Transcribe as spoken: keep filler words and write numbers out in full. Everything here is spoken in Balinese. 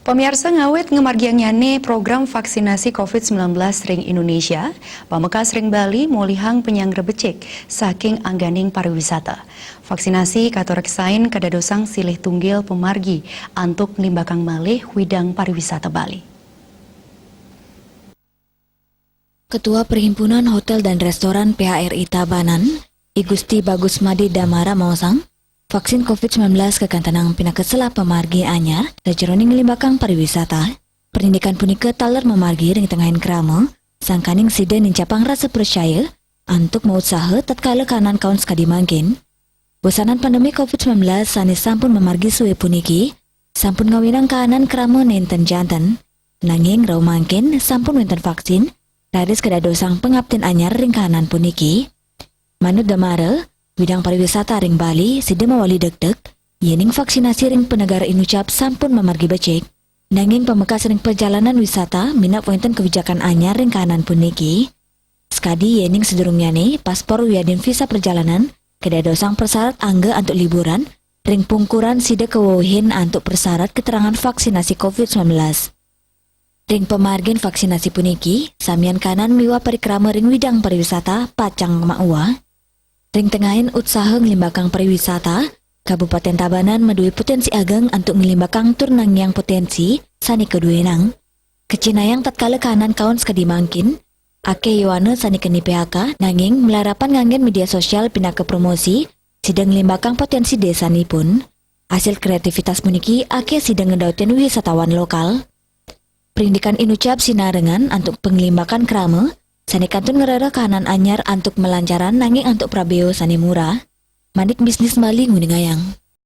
Pamiarsa, ngawit ngamargiangnyané program vaksinasi covid sembilan belas ring Indonesia, pamekas ring Bali molihang penyanggra becik saking angganing pariwisata. Vaksinasi katureksain kadadosang silih tunggil pamargi antuk nglimbakang malih widang pariwisata Bali. Ketua Perhimpunan Hotel dan Restoran P H R I Tabanan, I Gusti Bagus Made Damara maosang, vaksin covid sembilan belas kakantenang pinaka selah pamargi anyar sajeroning nglimbakang pariwisata. Parindikan punika taler mamargi ring tengahing krama, sangkaning sida nincapang rasa pracaya antuk mautsaha tatkala kahanan kaon sakadi mangkin. Wusanan pandemi covid sembilan belas sané sampun mamargi sué puniki, sampun ngawinang kahanan krama nénten janten. Nanging rauh mangkin sampun wénten vaksin, raris kadadosang pangaptin anyar ring kahanan puniki. Manut Damara, widang pariwisata ring Bali sida mawali degdeg, yéning vaksinasi ring panegara inucap sampun mamargi becik. Nanging pamekas ring perjalanan wisata minab wénten kawijakan anyar ring kahanan puniki. Sakadi yéning sadurungnyané paspor wiadin visa perjalanan kadadosang prasyarat angga antuk liburan, ring pungkuran sida kawewehin antuk prasyarat keterangan vaksinasi covid sembilan belas. Ring pamargin vaksinasi puniki, samian kahanan miwah parikrama ring widang pariwisata pacang mauwah. Ring tengahin utsaha nglimbakang pariwisata, Kabupaten Tabanan madué poténsi ageng antuk nglimbakang tur nangiang poténsi sané kaduénang. Kacinayang tatkala kahanan kaon sakadi mangkin, akéh yowana sané keni P H K, nanging malarapan nganggén média sosial pinaka promosi, sida nglimbakang poténsi désanipun. Hasil kreativitas puniki akéh sida ngedautin wisatawan lokal. Parindikan inucap sinarengan antuk panglimbakan krama, sané kantun ngrereh kahanan anyar antuk malancaran nanging antuk prabéa sané murah. Manik Bisnis Bali nguningayang.